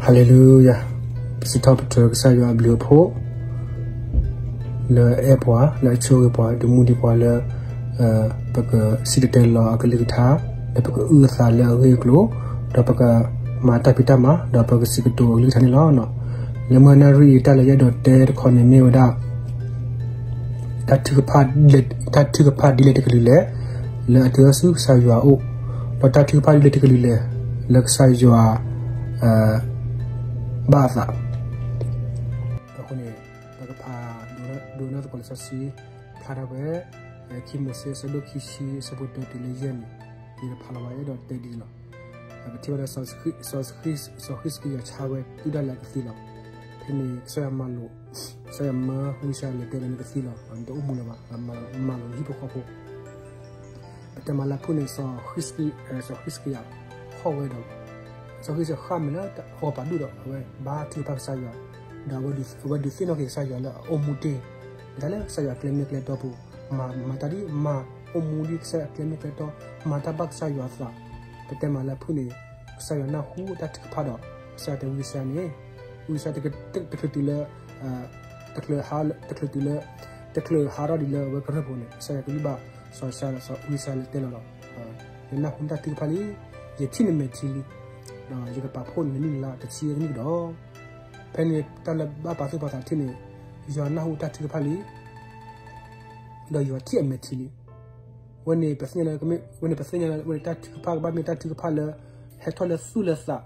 ဟါလ့လူယၤ, ပစံးထီၣ်ပတြၢၤကစၢ်ယွၤအဘျုးအဖှိၣ် လၢအအဲၣ်ပှၤ, လၢအဆိၣ်ဂ့ၤပှၤ, ဒီးမူဒံးပှၤလၢ ပကစံၣ်တဲၤတဲလီၤအကလုၢ်ကထါ, ဒီးပကအုၣ်အသးလၢအဂ့ၢ်အကျိၤ, ဒီးပကမၤတၢ်ဖံးတၢ်မၤ, ဒီးပကစံးကတိၤအကလုၢ်ကထါန့ၣ်လီၤ. လၢမုၢ်နၣ်ရံၣ်အံၤ တၢ်လၢယအဲၣ်ဒိးတဲတခီန့ၣ်မ့ၢ်ဝဲဒၣ် တၢ်ထုကဖၣ်ဒ်လဲၣ်တကလုာ်လဲၣ် လၢအတုၤဆူကစၢ်ယွၤအအိၣ်, ဒီးတၢ်ထုကဖၣ်ဒ်လဲၣ်တကလုာ်လဲၣ် လၢကစၢ်ယွၤ ဘၣ်အသး. အဃိန့ၣ် ပကဖးဒိကနၣ်သကိးလံာ်စီဆှံ ဖျါထီၣ်ဝဲ ခံမိၤၡ့ အဆၢဒိၣ်ခံဆံ အဆၢဖိတၢတုၤလၢယဲၢ်န့ၣ်, ယကဖးလီၤဝဲအဲၣ်ဒိးတဲဒ်န့ၣ်လီၤ. ပထံၣ်ဘၣ်ဒီး စီၤဃံးစကယၤဆါဝဲ တုၤဒၣ်လဲာ်ကသံလီၤ. ဖဲန့ၣ် ကစၢ်ယွၤမၤလိာ်, ကစၢ်ယွၤမၢဝံယၡါယၤလဲၤတဲလၢနကသံလီၤ, နတအိၣ်မူလၢၤဘၣ်, မၤလိာ်နဟံၣ်ဖိဃီဖိ ပတဲမၤလၢဖုၣ်န့ၣ် စီၤဃံးစကယၤ ဟီၣ်ဝဲဒီး စီၤဃံးစကယၤဃၣ်မဲာ်လၢအဂီၢ်ပာ်ဒူၣ်ဒီး အဝဲဘါထုကဖၣ်ကစၢ်ယွၤ, ဒီးအဝဲဒုးသ့ၣ်နီၣ်က့ၤကစၢ်ယွၤလၢအအိၣ်မူတ့ၢ်, မ့ၢ်တၢ်လၢကစၢ်ယွၤကျဲမ့ၢ်ကျဲတီပူၤ, မၤမၤတၢ်ဒ်မၤအိၣ်မူဒ်ကစၢ်ယွၤကျဲမ့ၢ်ကျဲတီ, မၤတၢ်ဘၣ်ကစၢ်ယွၤအသး, ပတဲမၤလၢဖုၣ်န့ၣ် ကစၢ်ယွၤနၢ်ဟူတၢ်ထုကဖၣ်ဒီး ကစၢ်ယွၤတဲဝံယၡါယၤန့ၣ်, ဝံယၡါယၤ တချုးတုၤလၢ တချုးဟး တချုးတုၤလၢ တချုးဟးထီၣ်ဒံးလၢအဝဲကရၢၢ်ပူၤန့ၣ် ကစၢ်ယွၤကလုၢ်ဘၣ် စီၤဝံယၡါယၤတဲလီၤဒီး ယနၢ်ဟူနတၢ်ထုကဖၣ်လံ, ယထံၣ်နမဲာ်ထံလံ, ဒီးယကပာ်ဖှိၣ်နနံၣ်လါတဆံအနံၣ်ကဒီး, ဖဲန့ၣ်တၢ်လၢဘၣ်ပာ်သူၣ်ပာ်သးထံၣ်န့ၣ်, ယွၤနၢ်ဟူတၢ်ထုကဖၣ်လံ ဒီးယွၤထံၣ်အမဲာ်ထံလံ. ဝဲန့ၣ် ဝဲန့ၣ်ပသ့ၣ်ညါလၢ ဝဲန့ၣ်တၢ်ထုကဖၣ်ကဘၣ်မ့ၢ်တၢ်ထုကဖၣ်လၢ ဟဲထီၣ်လၢသူၣ်လၢသး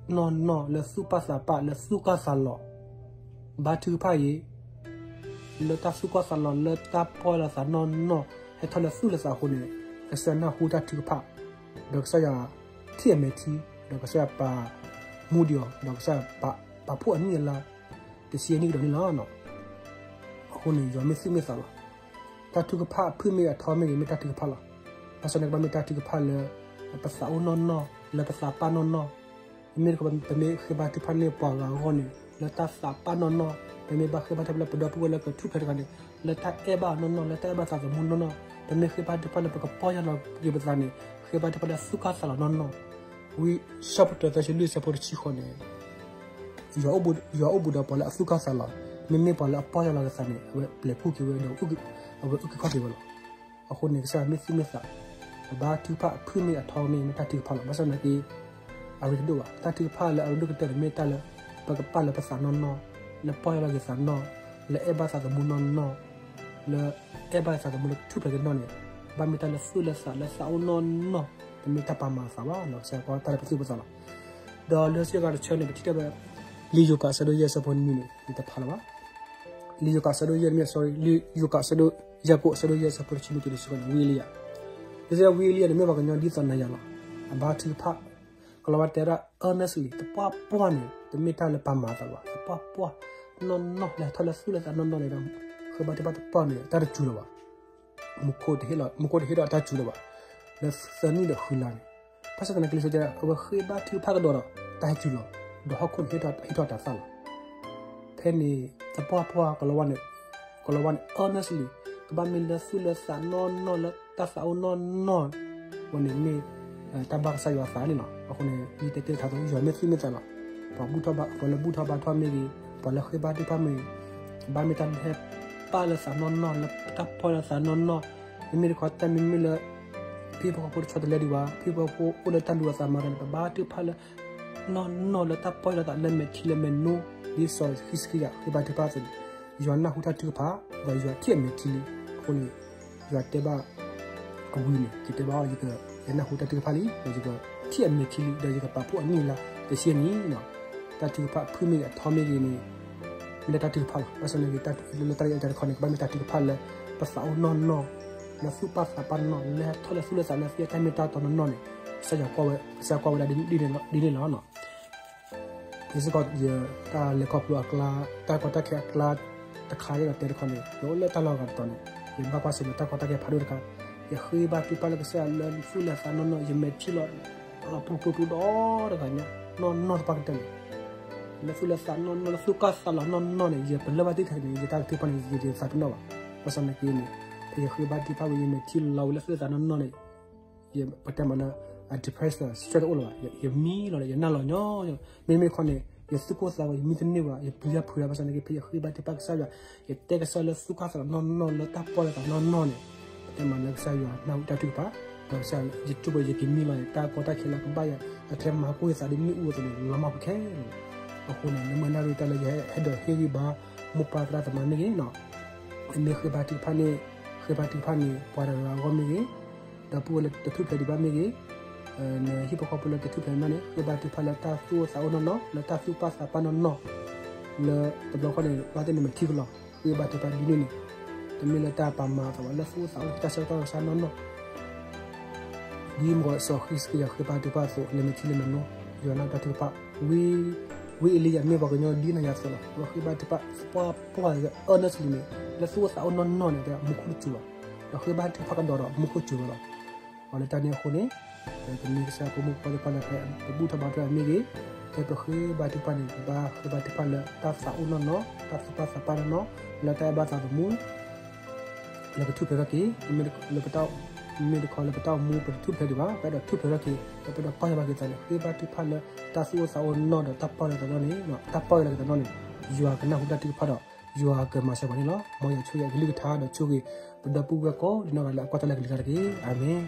နီၢ်နီၢ် လၢသူၣ်ပၢ်သးပၢ် လၢသူၣ်ကၢ်သးလီၤ, ဘါထုကဖၣ်အံၤ လၢတၢ်သူၣ်ကၢ်သးလီၤ လၢတၢ်ပီၢ်ယၢ်လီၤသးနီၢ်နီၢ် ဟဲထီၣ်လၢသူၣ်လၢသးအဃိန့ၣ် ကစၢ်ယွၤနၢ်ဟူတၢ်ထုကဖၣ်, ဒီးကစၢ်ယွၤထံၣ်အမဲာ်ထံ, ဒီးကစၢ်ယွၤပာ်မူဒံးအီၤ ဒီးကစၢ်ယွၤပာ်ဖှိၣ်အနံၣ်အလါ တဆံအနံၣ်ကဒီးန့ၣ်လီၤ. အဃိန့ၣ် ယွၤမ့ၢ်သူၣ်မ့ၢ်သးလီၤ. တၢ်ထုကဖၣ်အဖုၣ်မ့ၢ်အထီမ့ၢ်ဂ့ၤ မ့ၢ်တၢ်ထုကဖၣ်လီၤ. ဘၣ်ဆၣ်န့ၣ် ကဘၣ်မ့ၢ်တၢ်ထုကဖၣ်လၢ ပသးအိၣ်နီၢ်နီၢ် လၢပသးပၢ်နီၢ်နီၢ်, မ့မ့ၢ်တခီ ပမ့ၢ်ဃ့ဘါထုကဖၣ်န့ၢ်ပှၤဂၤအဂီၢ်န့ၣ် လၢတၢ်သးပၢ်နီၢ်နီၢ်, ပမ့ၢ်ဘၣ်ဃ့ဘါထုကဖၣ်လၢပဒီပုၢ်ဝဲၢ်လၢကထူၣ်ဖျဲးတဂၤန့ၣ် လၢတၢ်အဲၣ်ဘၣ်အီၤနီၢ်နီၢ် လၢတၢ်အဲၣ်ဘၣ်သးသမူနီၢ်နီၢ်, ပမ့ၢ်ဃ့ဘါထုကဖၣ်လၢပကပီၢ်ယၢ်လီၤက့ၤပသးန့ၣ် ဃ့ဘါထုကဖၣ်လၢသူၣ်ကၢ်သးလီၤနီၢ်နီၢ်, ဝံ စီၤပတြၢၤသၢဆံလွံၢ်အဆၢဖိတဆံဃိးန့ၣ် ယွၤအိၣ်ဘူးဒီးပှၤလၢအသူၣ်ကၢ်သးလီၤ, မ့မ့ၢ်ပှၤလၢအပီၢ်ယၢ်လီၤက့ၤသးန့ၣ် အဝဲပျဲၤကူၣ်က့ၤဝဲဒီး အဝဲအုၣ်က့ၤခီၣ်က့ၤဝဲလီၤ. အဃိန့ၣ် ကစၢ်ယွၤမ့ၢ်သူၣ်မ့ၢ်သး, ပဘါထုကဖၣ်အဖုၣ်မ့ၢ်အထီမ့ၢ် မ့ၢ်တၢ်ထုကဖၣ်လီၤ. ဘၣ်ဆၣ်သနာ်က့ အရ့ဒိၣ်ဘၣ်, တၢ်ထုကဖၣ်လၢအရ့ဒိၣ်ကတၢၢ်န့ၣ် မ့ၢ်တၢ်လၢ ပကပာ်လၢပသးနီၢ်နီၢ်, လၢပီၢ်ယၢ်လီၤက့ၤသးနီၢ်, လၢအဲၣ်ဘၣ်သးသမူနီၢ်နီၢ်, လၢအဲၣ်ဘၣ်သးသမူလၢကထူၣ်ဖျဲးက့ၤနီၢ်န့ၣ် ဘၣ်မ့ၢ်တၢ်လၢသူၣ်လၢသးလၢသးအိၣ်နီၢ်နီၢ်, တမ့ၢ်တၢ်ပာ်မၤအသးဘၣ်, ကစၢ်ယွၤကွၢ်တၢ်လၢပသူၣ်ပသးလီၤ. ဒီးလၢစံးကၤတဆၢန့ၣ် ပထံၣ်တၢ်ဘၣ် လံာ်ယိၤကးအဆၢဒိၣ်ယဲၢ်အဆၢဖိနွံန့ၣ် ယတဖးလၢၤဘၣ်. လံာ်ယိၤကးအဆၢဒိၣ်ယဲၢ် မ့ၢ် sorry လံာ်ယိၤကးအဆၢဒိၣ် ယၤကိာ်အဆၢဒိၣ်ယဲၢ်အဆၢဖိတဆံနွံတုၤတဆံဃိးန့ၣ် ဝံအ့လံယၤ, လၢဝံအ့လံယၤန့ၣ် မ့ၢ်ပှၤကညီဒ်သိးနၤယၤလီၤ. အဘါထုကဖၣ် ကလီၤဝါတဲဒၣ် earnestly သပှၢ်ပှၢ်န့ၣ် တမ့ၢ်တၢ်လၢပာ်မၤအသးဘၣ်, သပှၢ်ပှၢ် နီၢ်နီၢ် လဲၤထီၣ်လၢသူၣ်လၢသးနီၢ်နီၢ်န့ၣ်ဒီး ဃ့ဘါထုကဖၣ်သပှၢ်န့ၣ် တၢ်တစူၤလၢၤဘၣ်. မူခိၣ်တဟ့ၣ်လီၤ, မူခိၣ်တဟ့ၣ်ဒီးတၢ်စူၤလၢၤဘၣ် လၢသၢနံၣ်ဒီးဃုလါန့ၣ်. ဘၣ်ဆၣ်သနာ်က့ လံာ်စီဆှံတဲ အဝဲဃ့ဘါထုကဖၣ်ကဒီးဒီး တၢ်ဟဲစူၤလီၤ, ဒီးဟီၣ်ခိၣ်န့ၣ်ဟ့ၣ်ထီၣ်တၢ်သၣ်လီၤ. ဖဲန့ၣ် သပှၢ်ပှၢ် ကလီၤဝါန့ၣ် ကလီၤဝါန့ၣ် earnestly ကဘၣ်မ့ၢ်လၢသူၣ်လၢသးနီၢ်နီၢ် လၢတၢ်သးအိၣ်နီၢ်နီၢ်, ဝဲန့ၣ်မ့ၢ် တၢ်ဘၣ်ကစၢ်ယွၤအသးန့ၣ်လီၤ. အဃိန့ၣ် ယတဲတ့ၢ်ထီၣ်သိး ယွၤမ့ၢ်သူၣ်မ့ၢ်သးလီၤ. ပှၤဘူၣ်ထီၣ်ဘါ, ပှၤလၢဘူၣ်ထီၣ်ဘါထီၣ်မ့ၢ်ဂ့ၤ, ပှၤလၢဃ့ဘါထုကဖၣ်မ့ၢ်ဂ့ၤ, ဘၣ်မ့ၢ်တၢ်လၢဟဲပာ်လၢသးနီၢ်နီၢ် လၢတၢ်ပီၢ်လၢသးနီၢ်နီၢ်, မ့မ့ၢ်တခီ တၢ်မ့မ့ၢ်လၢ ဖံဖိဃီဖိတဆီတလဲဒံးဘၣ်, ဖံဖိဃီဖိအိၣ်လၢတၢ်လူၤအသးမၤတၢ်န့ၣ် ပဘါထုကဖၣ်လၢ နီၢ်နီၢ်လၢတၢ်ပီၢ်ယၢ်လီၤသးလၢမဲာ်ထံလၢမဲာ်နိ, ဒ်စီၤဃံးစကယၤဃ့ဘါထုကဖၣ်အသိးန့ၣ်, ယွၤနၢ်ဟူတၢ်ထုကဖၣ်, ဒီးယွၤထံၣ်အမဲာ်ထံလံ. အဃိန့ၣ် ယွၤတဲဘၣ်အဝံၤန့ၣ် ယတဲဘၣ်အီၤ ယကနၢ်ဟူတၢ်ထုကဖၣ်လံ, ဒီးယကထံၣ်အမဲာ်ထံလံ, ဒီးယကပာ်ဖှိၣ်အနံၣ်အလါတဆံအနံၣ်န့ၣ်, တၢ်ထုကဖၣ်အဖုၣ်မ့ၢ်ဂ့ၤအထီမ့ၢ်ဂ့ၤန့ၣ် မ့ၢ်လၢတၢ်ထုကဖၣ်လီၤ. ဘၣ်ဆၣ်သနာ်က့ လၢတၢ်လၢယတဲတခီန့ၣ် ကဘၣ်မ့ၢ်တၢ်ထုကဖၣ်လၢ ပသးအိၣ်နီၢ်နီၢ်, လၢသူၣ်ပၢ်သးပၢ်နီၢ်နီၢ်, လၢဟဲထီၣ်လၢသူၣ်လၢသးလၢသ့ၣ်တၢ်မ့ၢ်တၢ်တီနီၢ်နီၢ်န့ၣ်, ကစၢ်ယွၤကွၢ်ဝဲ, ကစၢ်ယွၤကွၢ်ဝဲဒၣ်ဒ်န့ၣ်လီၤ. ယစ့ၢ်ကီး ယတၢ်လဲၤခီဖျိအကျါ, တၢ်ကီတၢ်ခဲအကျါတခါ ယအဲၣ်ဒိးတဲတခီန့ၣ်, ယအိၣ်လၢတၢ်လီၢ်ဂၤတတီၤန့ၣ်, ယဘၣ်ကွၢ်ဆၢၣ်မဲာ်တၢ်ကီတၢ်ခဲဖးဒိၣ်တခါ, ယဃ့ဘါထုကဖၣ်လၢကစၢ်ယွၤလၢသူၣ်လၢသးနီၢ်နီၢ်, ယမဲာ်ထံလီၤ လီၤပျူပျူပျူဒီတဂၤညါ, နီၢ်နီၢ်တပှၢ်ကတၢၢ်န့ၣ်, လၢသူၣ်လၢသးနီၢ်နီၢ်, လၢသူၣ်ကၢ်သးလီၤနီၢ်နီၢ်န့ၣ်, ယပလၢၢ်ဘၣ်သ့ၣ်တဖၣ်န့ၣ် ယတၢ်ကထုကဖၣ်န့ၣ် ယတသးပ့ၤနီၣ်ဘၣ်. ဘၣ်ဆၣ်သနာ်က့န့ၣ်, ဖဲယဃ့ဘါထုကဖၣ်ဝံၤ ယမဲာ်ထံလီၤဝံၤလၢသူၣ်လၢသးနီၢ်နီၢ်န့ၣ်, ယပတဲမးလၢ stress တအိၣ်လၢၤဘၣ်, ယမံလီၤဒီး ယနၢ်လီၤညီညီ, မ့မ့ၢ်တခီန့ၣ် ယသူၣ်ကိၢ်သးဂီၤ ယမံတန့ၢ်ဘၣ်, ယပျံၤယဖုးတၢ်ဘၣ်ဆၣ်န့ၣ်က့ ဖဲယဃ့ဘါထုကဖၣ်ကစၢ်ယွၤ, ယတဲကစၢ်လၢသူၣ်ကၢ်သးနီၢ်နီၢ် လၢတၢ်ပီၢ်ယသးနီၢ်နီၢ်န့ၣ်, ပတဲမးလၢကစၢ်ယွၤနၢ်ဟူတၢ်ထုကဖၣ်, ဒီးကစၢ်ယတူၢ်ဘၣ်ယကမံလီၤန့ၣ် တၢ်ကီတၢ်ခဲလၢကဘၣ်ယၤ အကျဲမၤဟးကိၢ်ယသးဒ်မ့ၣ်အူအသိးန့ၣ် လီၤမၢ်ပခဲလၢာ်. အဃိန့ၣ် နမ့ၢ်နၢ်ရံၣ်တၢ်လၢယဟဲဒီးဟ့ၣ်ဂံၢ်ဘါ မိၢ်ပၢ်သရၣ်သမါမ့ၢ်ဂ့ၤ, မ့ၢ်ဃ့ဘါထုကဖၣ်န့ၣ်, ဃ့ဘါထုကဖၣ်န့ၣ် ပှၤတဂၤအဂီၢ်မ့ၢ်ဂ့ၤ, ဒီပုၢ်ဝဲၢ်လၢတထူၣ်ဖျဲးဒံးဘၣ်မ့ၢ်ဂ့ၤ, နဟံၣ်ဖိဃီဖိလၢတထူၣ်ဖျဲးမ့ၢ်ဂ့ၤန့ၣ် ဃ့ဘါထုကဖၣ်လၢတၢ်သူၣ်အိၣ်သးအိၣ်နီၢ်နီၢ်, လၢတၢ်သူၣ်ပၢ်သးပၢ်နီၢ်နီၢ်, လၢတဘျီဃီန့ၣ် ဘၣ်သ့ၣ်န့ၣ်မ့ၢ်ထံကလီၤ, ဃ့ဘါထုကဖၣ်ဒ်န့ၣ်န့ၣ်, တမ့ၢ်လၢတၢ်ပာ်မၤအသးဘၣ်, လၢသူၣ်အိၣ်သးအိၣ်တၢ်ဆၢကတီၢ်ကစၢ်နီၢ်နီၢ် ဒ်မုၢ်ကီးစီၤဃံးစကယၤဃ့ဘါထုကဖၣ်အသိး, လဲၤမ့ၢ်ထံလဲၤမ့ၢ်နိ, ယွၤနၢ်ဟူတၢ်ထုကဖၣ်, ဝံအ့လံယၤမ့ၢ်ပှၤကညီဒ်နၤယၤအသိးလီၤ. ပဃ့ဘါထုကဖၣ် ပှၤပှၢ်ဂၤအၢၣ်လီၤလံန့ၣ်, လၢသူၣ်အိၣ်သးအိၣ်နီၢ်နီၢ်န့ၣ် မူခိၣ်တစူၤဘၣ်, ဒီးဃ့ဘါထုကဖၣ်ကဒီးဒီးမူခိၣ်စူၤဝဲလီၤ. အီၤလၢတၢ်န့ၣ်အဃိန့ၣ်, ပမ့ၢ်ကစၢ်ဖိမုၣ်ဖိခွါသ့ၣ်တဖၣ်လၢ ပဘူၣ်ထီၣ်ဘါထီၣ်မ့ၢ်ဂ့ၤ, ဖဲပဃ့ဘါထုကဖၣ်န့ၣ် ပဘၣ်ဃ့ဘါထုကဖၣ်လၢတၢ်သးအိၣ်နီၢ်နီၢ်, တၢ်သူၣ်ပၢ်သးပၢ်နီၢ်နီၢ်, လၢတၢ်အဲၣ်ဘၣ်သးသမူ လၢကထူၣ်ဖျဲးထီၣ်က့ၤ, လၢပတၢ်, မ့မ့ၢ်တခီလၢပတၢ်အိၣ်မူပတထူၣ်ဖျဲးဒံးဘၣ်, ပအဲၣ်ဒိးထူၣ်ဖျဲးထီၣ်က့ၤ, ဒီးပအဲၣ်ဒိးပီၢ်ယၢ်ဘၣ်က့ၤသးန့ၣ် ဃ့ဘါထုကဖၣ်လၢတၢ်သူၣ်အိၣ်သးအိၣ်နီၢ်ဒီးတၢ်ပီၢ်ယၢ်သးနီၢ်န့ၣ်, တၢ်ပီၢ်ယၢ်လီၤက့ၤသးနီၢ်န့ၣ်, ယွၤကနၢ်ဟူတၢ်ထုကဖၣ်ဒီး ယွၤကမၤစၢၤပှၤန့ၣ်လီၤ. မ်ယွၤဆိၣ်ဂ့ၤအကလုၢ်ကထါဒီးဆိၣ်ဂ့ၤ ပဒီပုၢ်ဝဲၢ်ကိးဒံးနီၢ်ဂၤလၢအကွၢ်တၢ်လၢကလံၤကျါတက့ၢ်. အၤမ့ၣ်.